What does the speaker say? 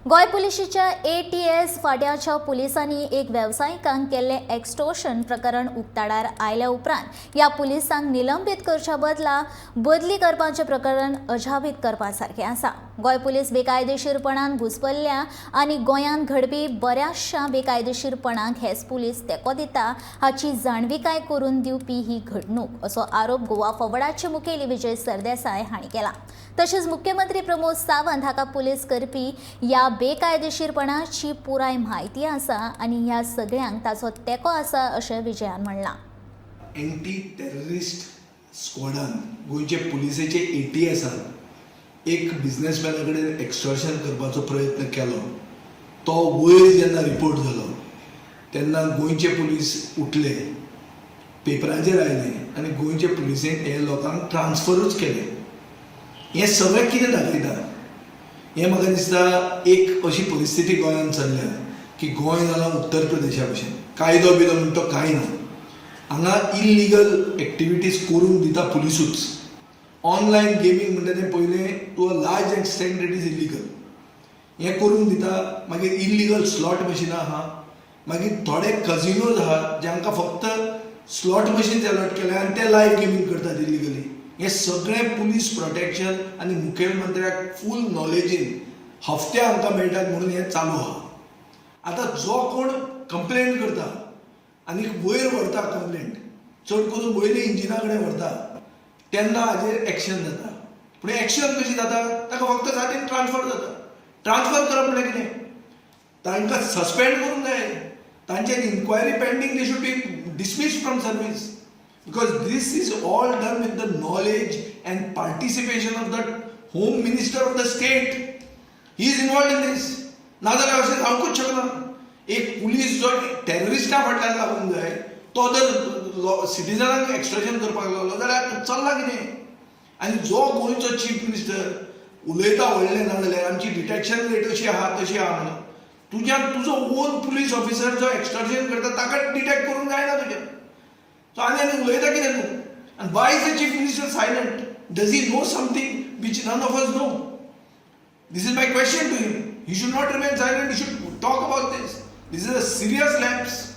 गोंय पुलिशेच्या एटीएस फांट्याच्या पुलिसांनी एक वेवसायिकांक केल्लें एक्स्टोशन प्रकरण उक्ताडार आयल्या उपरांत ह्या पुलिसांक निलंबीत करच्या बदला बदली करपाचें प्रकरण अजापीत करपा सारकें आसा. गोंय पुलीस बेकायदेशीरपणान घुसपल्ल्या आनी गोंयांत घडपी बऱ्याचशा बेकायदेशीरपणाक हेच पुलीस तेंको दिता हाची जाणविकाय करून दिवपी ही घडणूक, असो आरोप गोवा फॉवर्डाचे मुखेली विजय सरदेसाय हांणी केला. तशेंच मुख्यमंत्री प्रमोद सावंत हाका पुलीस करपी ह्या बेकायदेशीरपणाची पुराय म्हायती आसा आनी ह्या सगळ्यांक ताचो तेंको आसा, अशें विजयान म्हणलां. एंटी टेररिस्ट स्क्वॉडान, गोंयचे पुलिसेचे एटीएसान एक बिजनेसमॅना कडेन एक्स्टॉर्शन करपाचो प्रयत्न केलो. तो वयर जेन्ना रिपोर्ट जालो तेन्ना गोंयचे पुलीस उठले, पेपरांचेर आयले आनी गोंयचे पुलिसेन हे लोकांक ट्रान्सफरूच केले. हें सगळें कितें दाखयता? हें म्हाका दिसता, एक अशी परिस्थिती गोंयांत चल्ल्या की गोंय जालां उत्तर प्रदेशा भशेन. कायदो बिदो म्हणटा तो कांय ना हांगा. इलिगल एक्टिविटीज करूंक दिता पुलिसूच. ऑनलायन गेमींग म्हणटा तें पयलें, to a large extent it is illegal. हें करूंक दिता. मागीर इलिगल स्लॉट मशिनां आहा, मागीर थोडे कजिनोज आहा जांकां फक्त स्लॉट मशीन्स अलॉट केल्या आनी ते लायव्ह गेमींग करतात इलिगली. हें सगळें पुलीस प्रोटेक्शन आनी मुखेलमंत्र्याक फूल नॉलेजीन हफ्ते हांकां मेळटात म्हणून हें चालू आहा. आतां जो कोण कंप्लेन करता आनी वयर व्हरता कंप्लेंट, चड करून वयले इंजिना कडेन व्हरता, तेन्ना हाजेर एक्शन जाता. पूण एक्शन कशी जाता? ताका फक्त सादें ट्रान्सफर जाता. ट्रान्सफर करप म्हणल्यार कितें? तांकां सस्पेंड करूंक जाय. तांचेर inquiry pending, they should be dismiss from service, because this is all done with the knowledge and participation of the home minister of the state. He is involved in this. नाजाल्यार अशें जावंकूच शकना. एक police जो टेररिस्टा फाटल्यान लागूंक जाय, तो जर सिटीजनाक एक्स्टॉर्शन करपाक लागलो जाल्यार चल्लां कितें? आनी जो गोंयचो चीफ मिनिस्टर उलयता व्हडलें, ना जाल्यार आमची डिटेक्शन रेट अशी आहा, तशी आहा म्हणून, तुज्यान तुजो ओन पुलीस ऑफिसर जो एक्स्टॉर्शन करता ताका डिटेक्ट करूंक जायना तुज्यान. सो आनी आनी उलयता कितें तूं? आनी why is the chief minister silent? Does he know something which none of us know? This is my question to him. He should not remain silent. He should talk about this. This is a serious lapse.